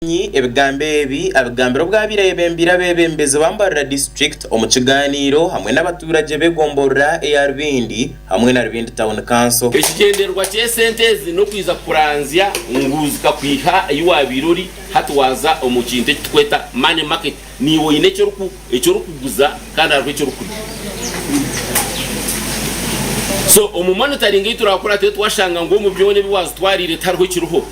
Kyagulanyi ebigambo ebi abigambire obu abaire ayebembeire abeebembezi ba Mbarara District omu kigaaniiro hamwe n'abaturagye b'egomborora eya Rubindi hamwe na Rubindi Town Council. Ekigyendererwa ky'esente ezi n'okwija kuranzya ngu zikakwiha ahi waabaire ori hati waaza omu kintu eki turikweta money market. Naiwe oine eki orikuguza kandi hariho eki orikurya. So omu monitoring ei turakora tube twashanga ngu omu byona ebi waazitwariire tihariho ekiriho,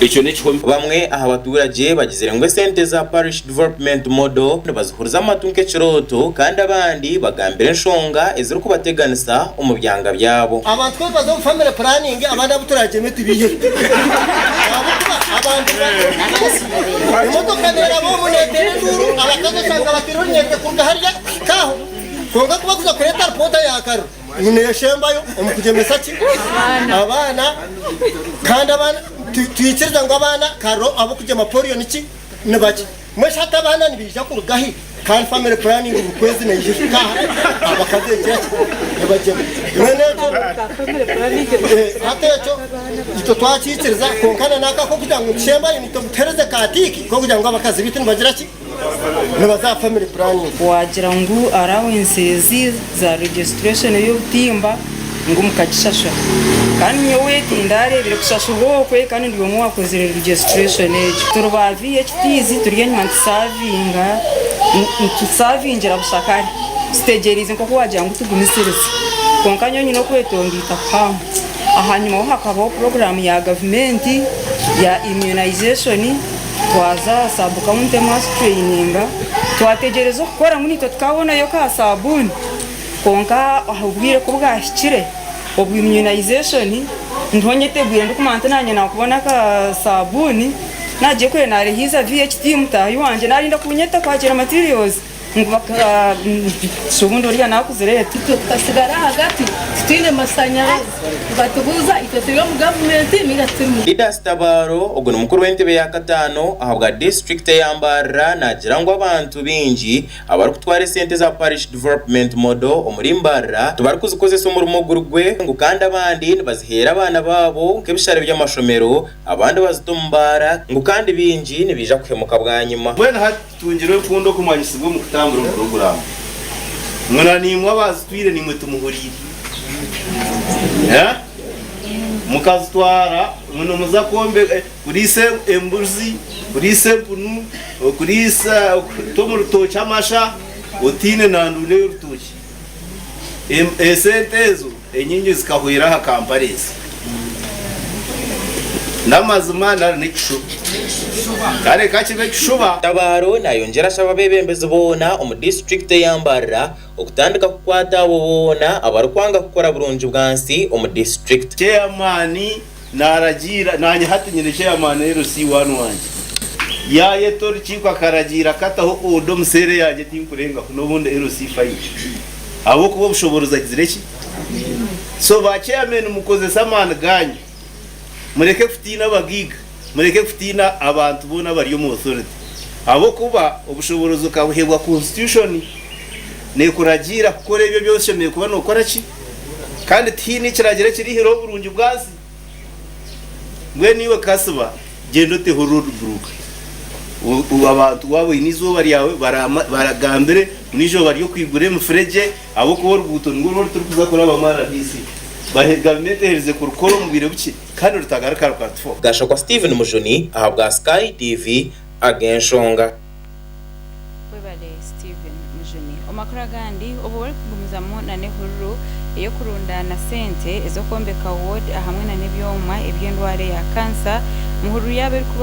ekyo n'ekihome. Bamwe aha baturagye bagizire ngu esente za Parish Development Model nibazihuriza amatu nk'ekirooto kandi abandi bagambire enshonga ezirikubateganisa omu byanga byabo. Abantu ku baza omu family planning abandi abu turagyeme tibiiheyo ahabw'okuba abantu emotoka neeraba omu neeteera enduuru abakazi oshanga bateire orunyerere kuruga hariya kuhika aho kwonka ku bakuza kureeta ripoota ya kariro ngu neeshembayo omu kugyemesa ki abaana kandi abaana twikiriza ngu abaana kariro ab'okugyema polio niki ni bakye. Mbwenu shi hati abaana nibaija kuruga hi? Kandi family planning buri kwezi neija ehika aha, abakazi egira ki? Nibagyema. Mbwenu ekyo, hati ekyo itwe twakiikiriza kwonka na n'aka ak'okugira ngu nitushembayo naitwe mutuheereze ka tiiki k'okugira ngu abakazi baitu nibagira ki? Nibaza aha family planning. Waagira ngu allowances za registration y'obutimba ngu mukagishashura. Kandi nyowe tindareebire kushashurwa okwe kandi ndi omwe owakozire registration egyo. Turi ba VHTs turi enyima nitusavinga, nitusavingira busha kare tutegyereize nk'oku waagira ngu tugumisirize. Kwonka nyowe nyine okwetomboita kuhango. Ahanyima ho hakabaho puroguraamu ya gavumenti ya immunization, twaza aha sub county mwatutureyininga, twategyereza okukora ngu naitwe tukabonayo ka sabuuni. Kwonka obwire ku bwahikire obwa immunization, ndiho nyetegwire ndikumanya nti naanye naakubona aka saabuuni, naagiye kure naarehiiza VHT mutaahi wangye naarinda kunyeta kwakiira materials ngu obundi oriya naakuzireeta. Itwe tukatsigara ahagati tutaine mashanyarazi, nibatubuuza itwe turi omu gavumenti ninga tituri mu. Didas Tabaro, ogu ni mukuru w'entebe ya kataano ahabwa disiturikiti eya Mbarara naagira ngu abantu baingi Abarikutwara esente za Parish Development Model omuri Mbarara tibarikuzikozesa omurimo guri gwe ngu kandi abandi nibaziheera abaana baabo nk'ebishare by'amashomero, abandi bazita omu baara ngu kandi baingi nibaija kuhemuka bwanyima. Mbwenu hati tutungire empundu okumanyisibwa omu kutambura omu puroguraamu. Mwena naimwe abaazitwire naimwe timuhuriire. Mukazitwara ngu nimuza kwombeka. Kuriisa embuzi, kuriisa empunu, okuriisa okuta omu rutookye amasha otaine na nduuna ey'orutookye. Esente ezo enyingi zikahwera aha Kampala ezi. N'amazima nari n'ekishuba? Kare ka kibe ekishuba. Tabaro nayongyera ashaba abeebembezi boona omu disiturikiti eya Mbarara okutandika kukwata abo boona abarikwanga kukora burungi bwansi omu disiturikiti. Chairman Naaragiira, naanye hati nyine chairman LC one wangye. Yaayeta orukiiko akaragiira akataho order omu seera eyangye tinkurengaho n'obundi LC fine. Ahabw'okuba obushoboorozi agizire ki? So ba chairman mukozese amaani gaanyu. Mureke kutiina abagaiga, mureke kutiina abantu boona abari omu authority. Ahabw'okuba obushoboorozi okabuheebwa constitution neekuragiira kukora ebyo ebi oshemereire kuba nookora ki? Kandi tihaine ekiragiro ekiriihireho oburungi bw'ansi. Mbwenu iwe kasiba, gyenda oteho road block. Abantu waaba oine eizooba ryawe baragambire ngu n'eizooba ry'okwigura emifuregye ahabw'okuba oruguuto nirwo oru turikuza kurabamu RDC. Gavumenti eherize kurukora omu bwire bukye kandi rutagaruka rukatufaho. Gashakwa Steven Mujuni ahabwa Sky TV ag'enshonga. Webale Steven Mujuni. Omu makuru agandi, obwo barikugumizamu nana ehururu ey'okurundaana sente ez'okwombeka ward ahamwe nana ebyoma eby'endwara eya cancer, omu hururu yaabo erikubaho.